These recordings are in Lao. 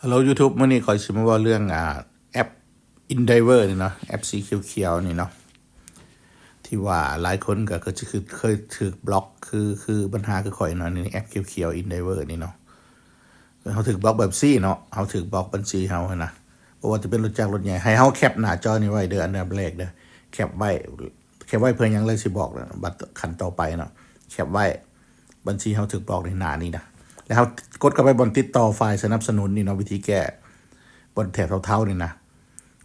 Hello YouTube ມື້ນີ້ຂ້ອຍຊິມາເວົ້າເລື່ອງ ອ່າ ແອັບ InDiver ນີ້ເນາະ, ແອັບສີຂຽວໆນີ້ເນາະ ທີ່ວ່າຫຼາຍຄົນກໍຄືຊິເຄີຍຖືກບລັອກ ຄື ຄືບັນຫາຄືຂ້ອຍເນາະ. ນີ້ແອັບຂຽວໆ InDiver ນີ້ເນາະ, ເຮົາຖືກບລັອກແບບຊີ້ເນາະ, ເຮົາຖືກບລັອກບັນຊີເຮົາຫັ້ນນະ. ບໍ່ວ່າຈະເປັນລົດຈັກລົດໃຫຍ່ ໃຫ້ເຮົາແຄັບໜ້າຈໍນີ້ໄວ້ເດີ້ ອັນດັບແລກເດີ້, ແຄັບໄວ້. ແຄັບໄວ້ເພື່ອຫຍັງ ເລີຍຊິບອກບັດຂັ້ນຕໍ່ໄປເນາະ. ແຄັບໄວ້ ບັນຊີເຮົາຖືກບລັອກໃນໜ້ານີ້ນະ, ແລ້ວເຮົາກົດເຂົ້າໄປບ່ອນຕິດຕໍ່ຝ່າຍສະໜັບສະໜູນນີ້ເນາະ, ວິທີແກ້ ບ່ອນແຖບເທົາໆນີ້ນະ,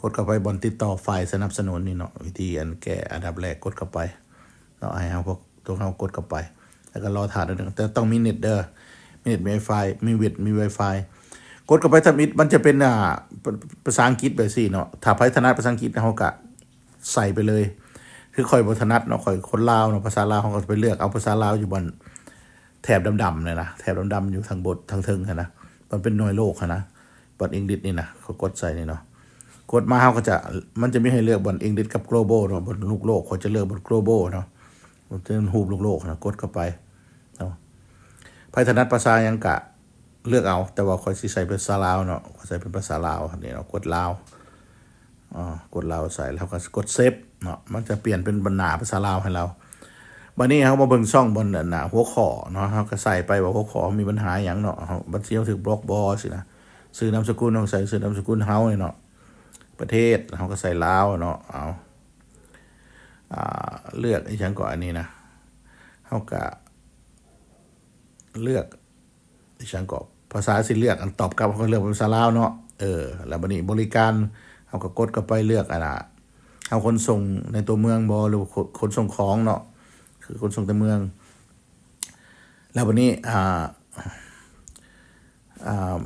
ກົດເຂົ້າໄປບ່ອນຕິດຕໍ່ຝ່າຍສະໜັບສະໜູນນີ້ເນາະ. ວິທີອັນແກ້ ອັນດັບແລກກົດເຂົ້າໄປເນາະ, ໃຫ້ເຮົາ ພວກຕົວເຮົາກົດເຂົ້າໄປ ແລ້ວກໍລໍຖ້າໜ້ອຍໜຶ່ງ, ແຕ່ຕ້ອງມີເນັດເດີ້, ມີເນັດ ມີ Wi-Fi ມີເວັດ ມີ Wi-Fi. ກົດເຂົ້າໄປທຳອິດ ມັນຈະເປັນ ອ່າ ພ- ພາສາອັງກິດແບບຊີ້ເນາະ. ຖ້າໃຜຖະໜັດພາສາອັງກິດ ເຮົາກໍ ໃສ່ໄປເລີຍ. ຄືຂ້ອຍບໍ່ຖະໜັດເນາະ, ຂ້ອຍຄົນລາວເນາະ, ພາສາລາວ ເຮົາກໍໄປເລືອກເອົາພາສາລາວຢູ່ບ່ອນແຖບດຳໆນັ້ນນະ, ແຖບດຳໆຢູ່ທາງບົນ ທາງເທິງຫັ້ນນະ, ມັນເປັນໜ່ວຍໂລກຫັ້ນນະ, ບ່ອນອັງກິດນີ້ນະ. ຂ້ອຍກົດໃສ່ນີ້ເນາະ, ກົດມາເຮົາກໍຈະ ມັນຈະມີໃຫ້ເລືອກບ່ອນອັງກິດກັບ global ເນາະ, ບ່ອນລູກໂລກ. ຂ້ອຍຈະເລືອກບ່ອນ global ເນາະ, ມັນເປັນຮູບລູກໂລກຫັ້ນນະ, ກົດເຂົ້າໄປເນາະ. ໃຜຖະໜັດພາສາຫຍັງກະ ເລືອກເອົາ, ແຕ່ວ່າຂ້ອຍຊິໃສ່ເປັນພາສາລາວເນາະ, ຂ້ອຍໃສ່ເປັນພາສາລາວນີ້ເນາະ, ກົດລາວ ອາ ກົດລາວໃສ່ ແລ້ວກໍກົດເຊບເນາະ, ມັນຈະປ່ຽນເປັນບັນຫາພາສາລາວໃຫ້ເຮົາ. ບັດນີ້ເຮົາມາເບິ່ງຊ່ອງບ່ອນອັນນະ ຫົວຂໍ້ເນາະ, ເຮົາກໍໃສ່ໄປວ່າຫົວຂໍ້ເຮົາມີບັນຫາຫຍັງເນາະ, ເຮົາ ບັນຊີເຮົາຖືກບລັອກບໍ່ ຊີ້ນະ, ຊື່ນາມສະກຸນ ເຮົາກໍໃສ່ຊື່ນາມສະກຸນເຮົານີ້ເນາະ, ປະເທດ ເຮົາກໍໃສ່ລາວເນາະ. ເອົາ ອາ ເລືອກອີຫຍັງເກາະ ອັນນີ້ນະ, ເຮົາກໍເລືອກ ອີຫຍັງເກາະ ພາສາຊິເລືອກ ອັນຕອບກັບ ເຮົາກໍເລືອກເປັນພາສາລາວເນາະ. ເອີ ແລ້ວບັດນີ້ບໍລິການ ເຮົາກໍກົດເຂົ້າໄປເລືອກ ອັນນະ ເຮົາຂົນສົ່ງໃນຕົວເມືອງບໍ່ ຫຼືຂົນ ຂົນສົ່ງຂອງເນາະ, ຄືຂົນສົ່ງແຕ່ເມືອງ. ແລ້ວບັດນີ້ ອ່າ ອ່າ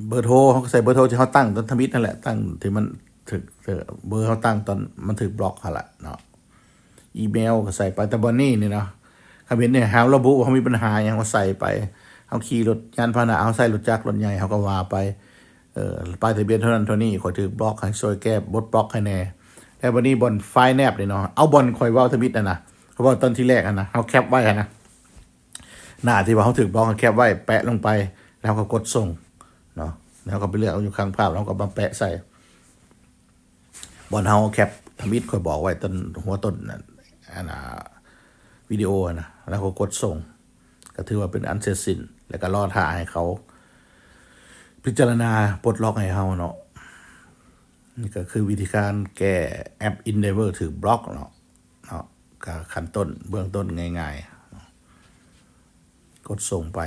ເບີໂທ ເຮົາກໍໃສ່ເບີໂທທີ່ເຮົາຕັ້ງຕອນທຳອິດຫັ້ນແຫຼະ, ຕັ້ງທີ່ມັນຖືກ ເບີເຮົາຕັ້ງຕອນມັນຖືກບລັອກຫັ້ນລະເນາະ. ອີເມວກໍໃສ່ໄປ, ແຕ່ບ່ອນນີ້ນີ້ເນາະ ຄຳເຫັນນີ້ ເຮົາລະບຸວ່າເຮົາມີບັນຫາຫຍັງ ເຮົາໃສ່ໄປ, ເຮົາຂີ່ລົດຍານພາຫະນະ ເຮົາໃຊ້ລົດຈັກລົດໃຫຍ່ ເຮົາກໍວ່າໄປ, ເອີ ປ້າຍທະບຽນເທົ່ານັ້ນເທົ່ານີ້ ຂ້ອຍຖືກບລັອກ ໃຫ້ຊ່ວຍແກ້ ປົດບລັອກໃຫ້ແດ່. ແລ້ວບັດນີ້ບ່ອນໄຟລ໌ແນບນີ້ເນາະ, ເອົາບ່ອນຂ້ອຍເວົ້າທຳອິດຫັ້ນນະ, ຂ້ອຍເວົ້າຕອນທີແລກຫັ້ນນະ, ເຮົາແຄັບໄວ້ຫັ້ນນະ, ໜ້າທີ່ວ່າເຮົາຖືກບລັອກ ເຮົາແຄັບໄວ້ ແປະລົງໄປ ແລ້ວເຮົາກໍກົດສົ່ງເນາະ, ແລ້ວເຮົາກໍໄປເລືອກເອົາຢູ່ຂ້າງພາບ ແລ້ວເຮົາກໍມາແປະໃສ່ ບ່ອນເຮົາແຄັບທຳອິດ ຂ້ອຍບອກໄວ້ຕອນຫົວຕົ້ນນັ້ນ ອັນນະ ວິດີໂອຫັ້ນນະ, ແລ້ວກໍກົດສົ່ງ ກໍຖືວ່າເປັນອັນເສັດສິ້ນ, ແລ້ວກໍລໍຖ້າໃຫ້ເຂົາພິຈາລະນາປົດລັອກໃຫ້ເຮົາເນາະ. ນີ້ກໍຄືວິທີການແກ້ແອັບ InDiver ຖືກບລັອກເນາະ, ເນາະ, ກໍຂັ້ນຕົ້ນເບື້ອງຕົ້ນງ່າຍໆເນາະ. ກົດສົ່ງໄປ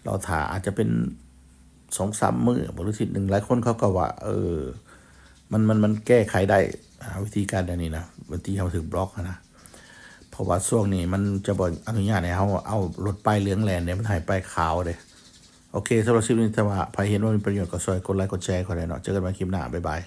ລໍຖ້າອາດຈະເປັນສອງສາມມື້ບໍ່ ຫຼືທິດໜຶ່ງ. ຫຼາຍຄົນເຂົາກໍວ່າ ເອີ ມັນ ມັນ ມັນແກ້ໄຂໄດ້ ອາ ວິທີການແນວນີ້ນະ, ວິທີເຮົາຖືກບລັອກຫັ້ນນະ, ເພາະວ່າຊ່ວງນີ້ມັນຈະບໍ່ອະນຸຍາດໃຫ້ເຮົາເອົາລົດປ້າຍເຫຼືອງແລ່ນເດ້, ມັນໃຫ້ປ້າຍຂາວເດ້. ໂອເຄ ສຳລັບຄລິບນີ້ ຖ້າວ່າໃຜເຫັນວ່າມີປະໂຫຍດ ກໍຊ່ວຍກົດໄລກົດແຊໃຫ້ຂ້ອຍແດ່ເນາະ. ເຈີກັນໃໝ່ຄລິບໜ້າ, ບາຍບາຍ.